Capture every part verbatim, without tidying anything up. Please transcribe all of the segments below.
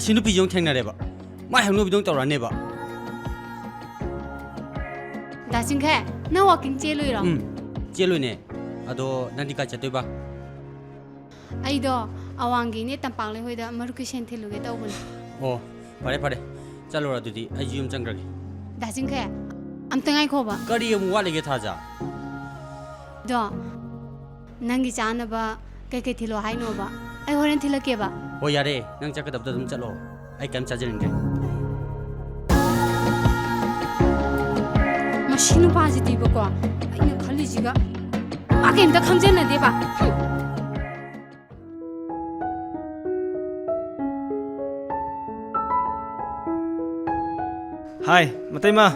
ꯁꯤ ꯅꯨꯄꯤꯁꯤ ꯑꯃꯨꯛ ꯊꯦꯡꯅꯔꯦꯕ꯫ ꯃꯥꯏ ꯍꯧꯅꯕꯤꯗꯧ ꯇꯧꯔꯛꯑꯅꯦꯕ꯫ ꯗꯥ ꯆꯤꯡꯈꯩ, ꯅꯪ walking ꯆꯦꯜꯂꯨꯏꯔꯣ? ꯎꯝ, ꯆꯦꯜꯂꯨꯏꯅꯦ꯫ ꯑꯗꯣ ꯅꯪꯗꯤ ꯀꯥꯏ ꯆꯠꯇꯣꯏꯕ? ꯑꯩꯗꯣ ꯑꯋꯥꯡꯒꯤꯅꯦ ꯇꯝꯄꯥꯛꯂꯩ ꯍꯣꯏꯗ ꯃꯔꯨꯞꯀꯤ ꯁꯦꯟ ꯊꯤꯜꯂꯨꯒꯦ ꯇꯧꯕꯅꯦ꯫ ꯑꯣ, ꯐꯔꯦ ꯐꯔꯦ, ꯆꯠꯂꯨꯔꯣ ꯑꯗꯨꯗꯤ, ꯑꯩꯁꯨ ꯌꯨꯝ ꯆꯪꯈ꯭ꯔꯒꯦ꯫ ꯗꯥ ꯆꯤꯡꯈꯩ, ꯑꯝꯇ ꯉꯥꯏꯈꯣꯕ꯫ ꯀꯔꯤ ꯑꯃꯨꯛ ꯋꯥꯠꯂꯤꯒꯦ ꯊꯥꯖ? ꯑꯗꯣ ꯅꯪꯒꯤ ꯆꯥꯅꯕ ꯀꯩꯀꯩ ꯊꯤꯜꯂꯣ ꯍꯥꯏꯅꯣꯕ? ꯑꯩ ꯍꯣꯔꯦꯟ ꯊꯤꯜꯂꯛꯀꯦꯕ꯫ ꯍꯣꯏ ꯌꯥꯔꯦ, ꯅꯪ ꯆꯠꯀꯗꯕꯗꯣ ꯑꯗꯨꯝ ꯆꯠꯂꯣ, ꯑꯩ ꯀꯩꯝ ꯆꯥꯖꯅꯤꯡꯗ꯭ꯔꯦ꯫ ꯃꯁꯤ ꯅꯨꯄꯥꯁꯤꯗꯤꯕꯀꯣ, ꯑꯩꯅ ꯈꯜꯂꯤꯁꯤꯒ ꯃꯥ ꯀꯩꯝꯇ ꯈꯪꯖꯟꯅꯗꯦꯕ꯫ ꯍꯝ꯫ ꯍꯥꯏ, ꯃꯇꯩꯃ,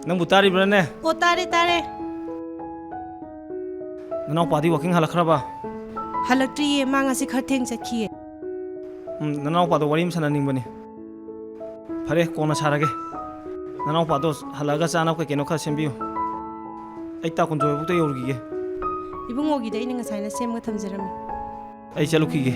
ꯅꯪꯕꯨ ꯇꯥꯔꯤꯕ꯭ꯔꯥꯅꯦ? ꯑꯣ, ꯇꯥꯔꯦ, ꯇꯥꯔꯦ꯫ ꯅꯅꯥꯎꯄꯥꯗꯤ walking ꯍꯜꯂꯛꯈ꯭ꯔꯕ? ꯍꯜꯂꯛꯇ꯭ꯔꯤꯌꯦ, ꯃꯥ ꯉꯁꯤ ꯈꯔ ꯊꯦꯡ ꯆꯠꯈꯤꯌꯦ꯫ ꯎꯝ, ꯅꯅꯥꯎꯄꯥꯗꯣ ꯋꯥꯔꯤ ꯑꯃ ꯁꯥꯟꯅꯅꯤꯡꯕꯅꯤ꯫ ꯐꯔꯦ, ꯀꯣꯟꯅ ꯁꯥꯔꯒꯦ꯫ ꯅꯅꯥꯎꯄꯥꯗꯣ ꯍꯜꯂꯛꯑꯒ ꯆꯥꯅꯕ ꯀꯩ ꯀꯩꯅꯣ ꯈꯔ ꯁꯦꯝꯕꯤꯌꯨ꯫ ꯑꯩ ꯇꯥ ꯀꯨꯟꯖꯣꯏꯕꯨꯛꯇ ꯌꯧꯔꯨꯈꯤꯒꯦ꯫ ꯏꯕꯨꯡꯉꯣꯒꯤꯗꯤ ꯑꯩꯅ ꯉꯁꯥꯏꯅ ꯁꯦꯝꯃꯒ ꯊꯝꯖꯔꯝꯃꯤ꯫ ꯑꯩ ꯆꯠꯂꯨꯈꯤꯒꯦ꯫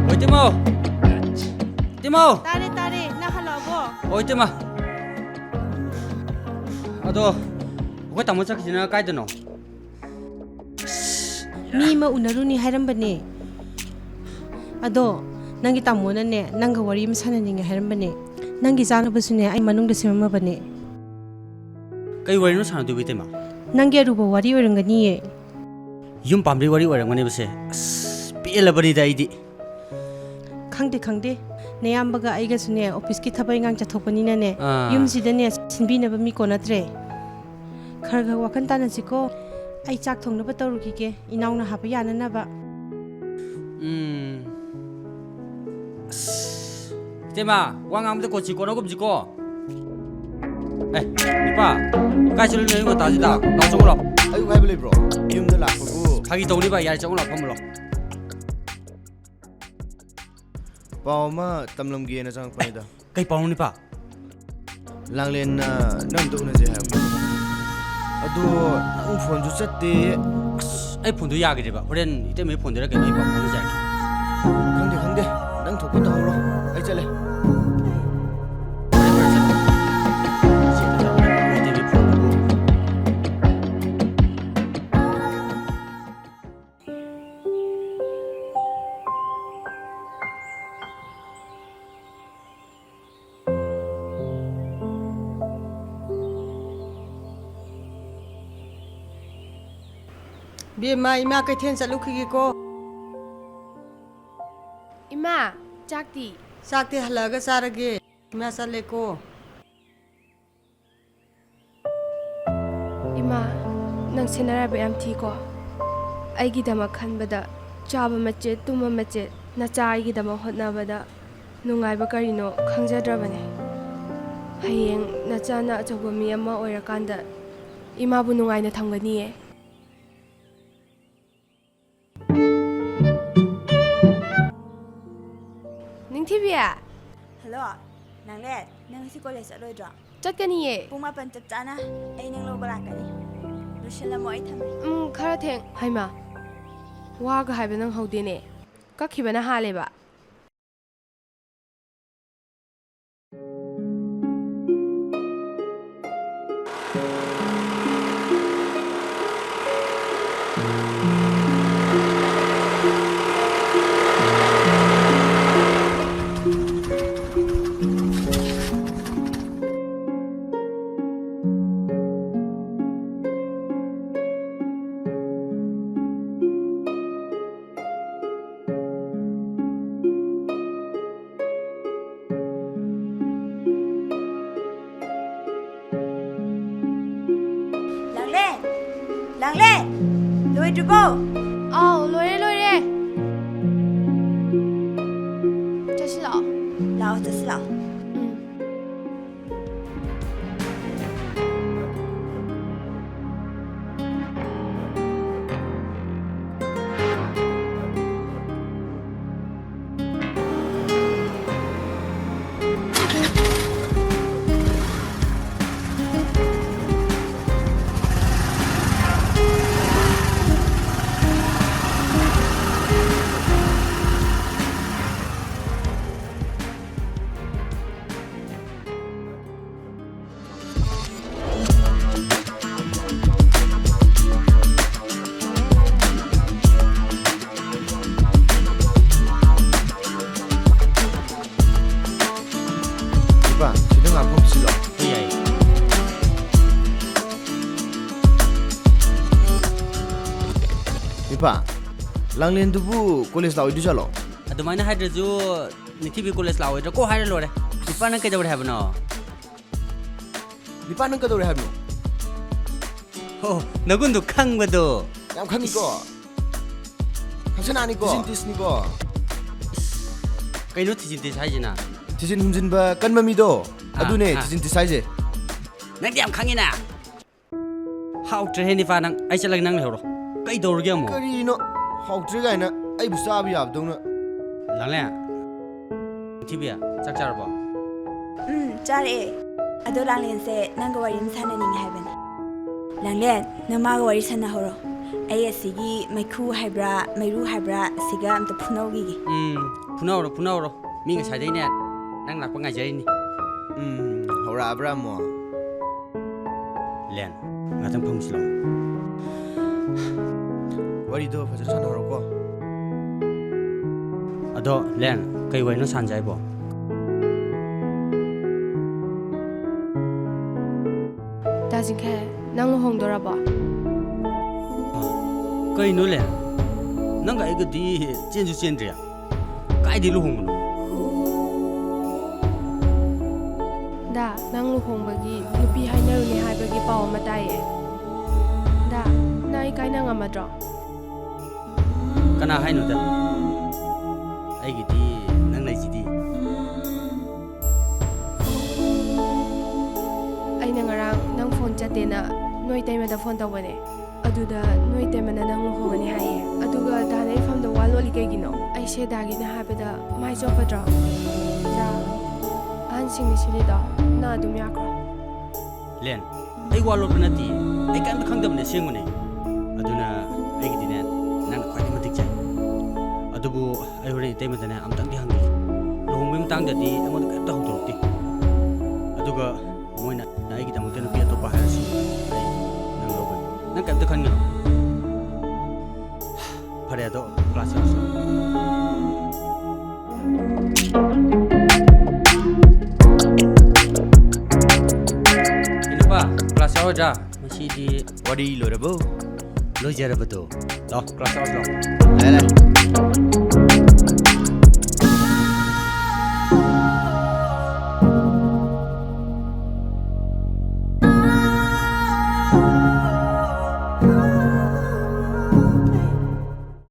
ꯍꯣꯏ, ꯇꯤꯃꯥꯎ꯫ ꯇꯤꯃꯥꯎ꯫ ꯇꯥꯔꯦ, ꯇꯥꯔꯦ꯫ ꯅꯪ ꯍꯜꯂꯛꯑꯕꯣ? ꯍꯣꯏ, ꯏꯇꯩꯃ꯫ ꯑꯗꯣ, ꯑꯩꯈꯣꯏ ꯇꯥꯃꯣ ꯆꯠꯈꯤꯁꯤꯅ ꯀꯥꯏꯗꯅꯣ? ꯃꯤ ꯑꯃ ꯎꯅꯔꯨꯅꯤ ꯍꯥꯏꯔꯝꯕꯅꯦ꯫ ꯑꯗꯣ, ꯅꯪꯒꯤ ꯇꯥꯃꯣꯅꯅꯦ, ꯅꯪꯒ ꯋꯥꯔꯤ ꯑꯃ ꯁꯥꯟꯅꯅꯤꯡꯉꯦ ꯍꯥꯏꯔꯝꯕꯅꯦ꯫ ꯅꯪꯒꯤ ꯆꯥꯅꯕꯁꯨꯅꯦ, ꯑꯩ ꯃꯅꯨꯡꯗ ꯁꯦꯝꯃꯝꯃꯕꯅꯦ꯫ ꯀꯩ ꯋꯥꯔꯤꯅꯣ ꯁꯥꯟꯅꯗꯣꯏꯕ, ꯏꯇꯩꯃ? ꯅꯪꯒꯤ ꯑꯔꯨꯕ ꯋꯥꯔꯤ ꯑꯣꯏꯔꯝꯒꯅꯤꯌꯦ꯫ ꯌꯨꯝ ꯄꯥꯟꯕꯩ ꯋꯥꯔꯤ ꯑꯣꯏꯔꯝꯒꯅꯦꯕꯁꯦ꯫ ꯑꯁ, ꯄꯦꯜꯂꯕꯅꯤꯗ ꯑꯩꯗꯤ꯫ ꯈꯪꯗꯦ, ꯈꯪꯗꯦ꯫ ꯅꯌꯥꯝꯕꯒ ꯑꯩꯒꯁꯨꯅꯦ, ꯑꯣꯐꯤꯁꯀꯤ ꯊꯕꯛ ꯏꯪꯈꯥꯡ ꯆꯠꯊꯣꯛꯄꯅꯤꯅꯅꯦ, ꯑꯥ꯫ ꯌꯨꯝꯁꯤꯗꯅꯦ ꯁꯤꯟꯕꯤꯅꯕ ꯃꯤ ꯀꯣꯟꯅꯗ꯭ꯔꯦ꯫ ꯈꯔ ꯈꯔ ꯋꯥꯈꯜ ꯇꯥꯅꯁꯤꯀꯣ꯫ ꯑꯩ ꯆꯥꯛ ꯊꯣꯡꯅꯕ ꯇꯧꯔꯨꯈꯤꯒꯦ, ꯏꯅꯥꯎꯅ ꯍꯥꯞꯄ ꯌꯥꯅꯅꯕ꯫ ꯎꯝ꯫ ꯑꯁ, ꯏꯇꯩꯃ, ꯋꯥ ꯉꯥꯡꯕꯗ ꯀꯣꯟꯁꯤ ꯀꯣꯟꯅꯒꯨꯝꯁꯤꯀꯣ꯫ ꯑꯦ, ꯅꯤꯄꯥ, ꯀꯥꯏ ꯆꯠꯂꯨꯏꯅꯣ ꯑꯌꯨꯛ ꯉꯟꯇꯥꯁꯤꯗ? ꯂꯥꯛꯑꯣ, ꯆꯪꯉꯨ ꯂꯥꯛꯑꯣ꯫ ꯑꯌꯨꯛ ꯍꯥꯏꯕ ꯂꯩꯕ꯭ꯔꯣ? ꯌꯨꯝꯗ ꯂꯥꯛꯄꯕꯨ꯫ ꯐꯥꯒꯤ ꯇꯧꯅꯤꯕ, ꯌꯥꯔꯦ, ꯆꯪꯉꯨ ꯂꯥꯛꯑꯣ, ꯐꯝꯃꯨ ꯂꯥꯛꯑꯣ꯫ ꯄꯥꯎ ꯑꯃ ꯇꯝꯂꯝꯒꯦꯅ ꯆꯪꯉꯛꯄꯅꯤꯗ꯫ ꯀꯩ ꯄꯥꯎꯅꯣ, ꯅꯤꯄꯥ? ꯂꯥꯡꯂꯦꯟꯅ ꯅꯪ ꯑꯝꯇ ꯎꯅꯁꯦ ꯍꯥꯏꯕ꯫ ꯑꯗꯣ ꯅꯪ ꯐꯣꯟꯁꯨ ꯆꯠꯇꯦ꯫ ꯑꯁ, ꯑꯩ ꯐꯣꯟꯗꯣ ꯌꯥꯈꯤꯗ꯭ꯔꯦꯕ꯫ ꯍꯣꯔꯦꯟ ꯏꯇꯩꯃꯒꯤ ꯐꯣꯟꯗꯔ ꯀꯩꯅꯣ ꯑꯩ ꯄꯥꯎ ꯐꯥꯎꯅꯖꯔꯛꯀꯦ꯫ ꯈꯪꯗꯦ, ꯈꯪꯗꯦ꯫ ꯅꯪ ꯊꯣꯛꯄ ꯇꯧꯍꯧꯔꯣ꯫ ꯑꯩ ꯆꯠꯂꯦ꯫ ꯕꯦꯝꯃ, ꯏꯃꯥ ꯀꯩꯊꯦꯜ ꯆꯠꯂꯨꯈꯤꯒꯦꯀꯣ꯫ ꯏꯃꯥ, ꯆꯥꯛꯇꯤ? ꯆꯥꯛꯇꯤ ꯍꯜꯂꯛꯑꯒ ꯆꯥꯔꯒꯦ꯫ ꯏꯃꯥ ꯆꯠꯂꯦꯀꯣ꯫ ꯏꯃꯥ, ꯅꯪꯁꯦ ꯅꯔꯥꯏꯕꯛ ꯌꯥꯝ ꯊꯤꯀꯣ꯫ ꯑꯩꯒꯤꯗꯃꯛ ꯈꯟꯕꯗ ꯆꯥꯕ ꯃꯆꯦꯠ, ꯇꯨꯝꯕ ꯃꯆꯦꯠ, ꯅꯆꯥ ꯑꯩꯒꯤꯗꯃꯛ ꯍꯣꯠꯅꯕꯗ ꯅꯨꯡꯉꯥꯏꯕ ꯀꯔꯤꯅꯣ ꯈꯪꯖꯗ꯭ꯔꯕꯅꯦ꯫ ꯍꯌꯦꯡ ꯅꯆꯥꯅ ꯑꯆꯧꯕ ꯃꯤ ꯑꯃ ꯑꯣꯏꯔꯀꯥꯟꯗ ꯏꯃꯥꯕꯨ ꯅꯨꯡꯉꯥꯏꯅ ꯊꯝꯒꯅꯤꯌꯦ꯫ ꯅꯤꯡꯊꯤꯕꯤ! ꯍꯜꯂꯣ, ꯅꯪꯂꯦ, ꯅꯪ ꯉꯁꯤ ꯀꯣꯂꯦꯖ ꯆꯠꯂꯣꯏꯗ꯭ꯔꯣ? ꯆꯠꯀꯅꯤꯌꯦ꯫ ꯄꯨꯡ ꯃꯥꯄꯟ ꯆꯞ ꯆꯥꯅ ꯑꯩ ꯅꯪ ꯂꯧꯕ ꯂꯥꯛꯀꯅꯤ꯫ ꯂꯣꯏꯁꯤꯜꯂꯝꯃꯣ, ꯑꯩ ꯊꯝꯃꯦ꯫ ꯎꯝ, ꯈꯔ ꯊꯦꯡ-, ꯍꯩꯃꯥ, ꯋꯥꯒ ꯍꯥꯏꯕ ꯅꯪꯍꯧꯗꯦꯅꯦ꯫ ꯀꯛꯈꯤꯕꯅ ꯍꯥꯜꯂꯦꯕ꯫ ꯂꯥꯡꯂꯦꯟ! ꯂꯥꯡꯂꯦꯟ! ꯂꯣꯏꯗ꯭ꯔꯤꯕꯣ? ꯑꯥꯎ, ꯂꯣꯏꯔꯦ, ꯂꯣꯏꯔꯦ꯫ ꯆꯠꯁꯤ ꯂꯥꯛꯑꯣ꯫ ꯂꯥꯛꯑꯣ, ꯆꯠꯁꯤ ꯂꯥꯛꯑꯣ꯫ ꯎꯝ꯫ ꯂꯥꯡꯂꯦꯟꯗꯨꯕꯨ ꯀꯣꯂꯦꯖ ꯂꯥꯛꯑꯣꯏꯗꯣꯏ ꯖꯥꯠꯂꯣ? ꯑꯗꯨꯃꯥꯏꯅ ꯍꯥꯏꯗ꯭ꯔꯁꯨ, ꯅꯤꯡꯊꯤꯕꯤ ꯀꯣꯂꯦꯖ ꯂꯥꯛꯑꯣꯏꯗ꯭ꯔꯥ ꯀꯣ ꯍꯥꯏꯔ ꯂꯣꯏꯔꯦ꯫ ꯅꯤꯄꯥ, ꯅꯪ ꯀꯩꯗꯧꯔꯦ ꯍꯥꯏꯕꯅꯣ? ꯅꯤꯄꯥ, ꯅꯪ ꯀꯩꯗꯧꯔꯦ ꯍꯥꯏꯕꯅꯣ? ꯍꯣ, ꯅꯒꯨꯟꯗꯣ ꯈꯪꯕꯗꯣ꯫ ꯌꯥꯝ ꯈꯪꯉꯤꯀꯣ꯫ ꯈꯪꯁꯅꯥꯅꯤꯀꯣ꯫ ꯊꯤꯖꯤꯟ ꯇꯤꯁꯅꯤꯀꯣ꯫ ꯀꯩꯅꯣ ꯊꯤꯖꯤꯟ ꯇꯤꯁ ꯍꯥꯏꯁꯤꯅ? ꯊꯤꯖꯤꯟ ꯍꯨꯝꯖꯤꯟꯕ ꯀꯟꯕ ꯃꯤꯗꯣ, ꯑꯥ, ꯑꯗꯨꯅꯦ ꯑꯥ꯫ ꯊꯤꯖꯤꯟ ꯇꯤꯁ ꯍꯥꯏꯁꯦ꯫ ꯅꯪꯗꯤ ꯌꯥꯝ ꯈꯪꯉꯤꯅ꯫ ꯍꯥꯎꯇ꯭ꯔꯦꯍꯦ ꯅꯤꯄꯥ ꯅꯪ꯫ ꯑꯩ ꯆꯠꯂꯒꯦ, ꯅꯪ ꯂꯩꯍꯧꯔꯣ꯫ ꯀꯩꯗꯧꯔꯒꯦ ꯑꯃꯨꯛ? ꯀꯔꯤꯅꯣ? ꯍꯥꯎꯇ꯭ꯔꯦ ꯀꯥꯏꯅ ꯑꯩꯕꯨ ꯆꯥꯕ ꯌꯥꯕꯗꯧꯅ꯫ ꯂꯥꯡꯂꯦꯟ, ꯅꯤꯡꯊꯤꯕꯤ, ꯆꯥꯛ ꯆꯥꯔꯕꯣ? ꯎꯝ, ꯆꯥꯔꯛꯑꯦ꯫ ꯑꯗꯣ ꯂꯥꯡꯂꯦꯟꯁꯦ ꯅꯪꯒ ꯋꯥꯔꯤ ꯑꯃ ꯁꯥꯟꯅꯅꯤꯡꯉꯦ ꯍꯥꯏꯕꯅꯦ꯫ ꯂꯥꯡꯂꯦꯟ, ꯅꯪ ꯃꯥꯒ ꯋꯥꯔꯤ ꯁꯥꯟꯅꯍꯧꯔꯣ꯫ ꯑꯩ ꯑꯁꯤꯒꯤ ꯃꯩꯈꯨ ꯍꯥꯏꯕ꯭ꯔꯥ, ꯃꯩꯔꯨ ꯍꯥꯏꯕ꯭ꯔꯥ, ꯁꯤꯒ ꯑꯝꯇ ꯐꯨꯅꯧꯈꯤꯒꯦ꯫ ꯎꯝ, ꯐꯨꯅꯍꯧꯔꯣ, ꯐꯨꯅꯍꯧꯔꯣ꯫ ꯃꯤ ꯉꯁꯥꯏꯗꯩꯅꯦ ꯅꯪ ꯂꯥꯛꯄ ꯉꯥꯏꯖꯔꯤꯅꯤ꯫ ꯎꯝ, ꯍꯧꯔꯛꯑꯕ꯭ꯔꯥ ꯑꯃꯨꯛ? ꯂꯦꯟ, ꯉꯥꯛꯇꯪ ꯐꯝꯁꯤ ꯂꯥꯛꯑꯣ꯫ ꯋꯥꯔꯤꯗꯣ ꯐꯖꯅ ꯁꯥꯟꯅꯍꯧꯔꯣꯀꯣ꯫ ꯑꯗꯣ ꯂꯦꯟ, ꯀꯩ ꯋꯥꯔꯤꯅꯣ ꯁꯥꯟꯅꯖꯦ ꯍꯥꯏꯕꯣ? ꯗꯥ ꯖꯤꯡꯈꯩ, ꯅꯪ ꯂꯨꯍꯣꯡꯗꯣꯔꯕꯣ? ꯀꯩꯅꯣ ꯂꯦꯟ? ꯅꯪꯒ ꯑꯩꯒꯗꯤ ꯆꯦꯟꯁꯨ ꯆꯦꯟꯗ꯭ꯔꯤ꯫ ꯀꯥꯏꯗꯩ ꯂꯨꯍꯣꯡꯕꯅꯣ? ꯗꯥ, ꯅꯪ ꯂꯨꯍꯣꯡꯕꯒꯤ ꯅꯨꯄꯤ ꯍꯥꯏꯅꯔꯨꯅꯤ ꯍꯥꯏꯕꯒꯤ ꯄꯥꯎ ꯑꯃ ꯇꯥꯏꯌꯦ꯫ ꯗꯥ, ꯅꯪ ꯑꯩ ꯀꯥꯏꯅ ꯉꯝꯃꯗ꯭ꯔꯣ? ꯀꯅꯥ ꯍꯥꯏꯅꯣꯗ? ꯑꯩꯒꯤꯗꯤ ꯅꯪ ꯂꯩꯁꯤꯗꯤ꯫ ꯑꯩꯅ ꯉꯔꯥꯡ ꯅꯪ ꯐꯣꯟ ꯆꯠꯇꯦꯅ ꯅꯣꯏ ꯇꯩꯃꯗ ꯐꯣꯟ ꯇꯧꯕꯅꯦ꯫ ꯑꯗꯨꯗ ꯅꯣꯏ ꯇꯩꯃꯅ ꯅꯪ ꯂꯨꯍꯣꯡꯉꯅꯤ ꯍꯥꯏꯌꯦ꯫ ꯑꯗꯨꯒ ꯗꯥꯅ ꯑꯩ ꯐꯝꯗ ꯋꯥ ꯂꯣꯠꯂꯤ ꯀꯩꯒꯤꯅꯣ? ꯑꯩꯁꯦ ꯗꯥꯒꯤꯅ ꯍꯥꯏꯕꯗ ꯃꯥꯏ ꯆꯣꯞꯀꯗ꯭ꯔꯣ? ꯗꯥ, ꯑꯍꯟꯁꯤꯡꯅ ꯁꯤꯜꯂꯤꯗꯣ ꯅꯪ ꯑꯗꯨꯝ ꯌꯥꯈ꯭ꯔꯣ꯫ ꯂꯦꯟ, ꯑꯩ ꯋꯥ ꯂꯣꯠꯄ ꯅꯠꯇꯦ꯫ ꯑꯩ ꯀꯩꯝꯇ ꯈꯪꯗꯕꯅꯦ, ꯑꯁꯦꯡꯕꯅꯦ꯫ ꯑꯗꯨꯅ ꯑꯩꯒꯤꯗꯤꯅꯦ, ꯅꯪꯅ ꯈ꯭ꯋꯥꯏꯗꯒꯤ ꯃꯇꯤꯛ ꯆꯥꯏ꯫ ꯑꯗꯨꯕꯨ ꯑꯩ ꯍꯣꯔꯦꯟ ꯏꯇꯩꯃꯗꯅꯦ ꯑꯝꯇꯪꯗꯤ ꯍꯪꯒꯦ꯫ ꯂꯨꯍꯣꯡꯕꯒꯤ ꯃꯇꯥꯡꯗꯗꯤ ꯑꯩꯉꯣꯟꯗ ꯀꯩꯝꯇ ꯍꯧꯗꯣꯔꯛꯇꯦ꯫ ꯑꯗꯨꯒ ꯃꯣꯏꯅ ꯑꯩꯒꯤꯗꯃꯛꯇ ꯅꯨꯄꯤ ꯑꯇꯣꯞꯄ ꯍꯥꯏꯔꯁꯨ ꯑꯩ ꯅꯪ ꯂꯧꯒꯅꯤ꯫ ꯅꯪ ꯀꯩꯝꯇ ꯈꯟꯒꯅꯨ꯫ ꯐꯔꯦ, ꯑꯗꯣ ꯀ꯭ꯂꯥꯁ ꯌꯥꯎꯁꯤ꯫ ꯏꯅꯨꯄꯥ, ꯀ꯭ꯂꯥꯁ ꯌꯥꯎꯔꯣꯏꯗ꯭ꯔꯥ? ꯉꯁꯤꯗꯤ ꯋꯥꯔꯤ ꯂꯣꯏꯔꯕꯣ? ꯂꯣꯏꯖꯔꯕꯗꯣ꯫ ꯂꯥꯎ꯫ ꯀ꯭ꯂꯥꯁ ꯑꯥꯎꯠ ꯂꯥꯎ꯫ ꯂꯥꯛꯑꯦ, ꯂꯥꯛꯑꯦ꯫